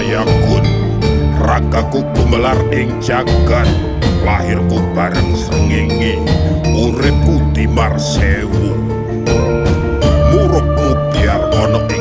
Fayagun. Ragaku gumelar ing jagat, lahirku bareng srengenge, uripku timar sewu. Murup mubyar ana ing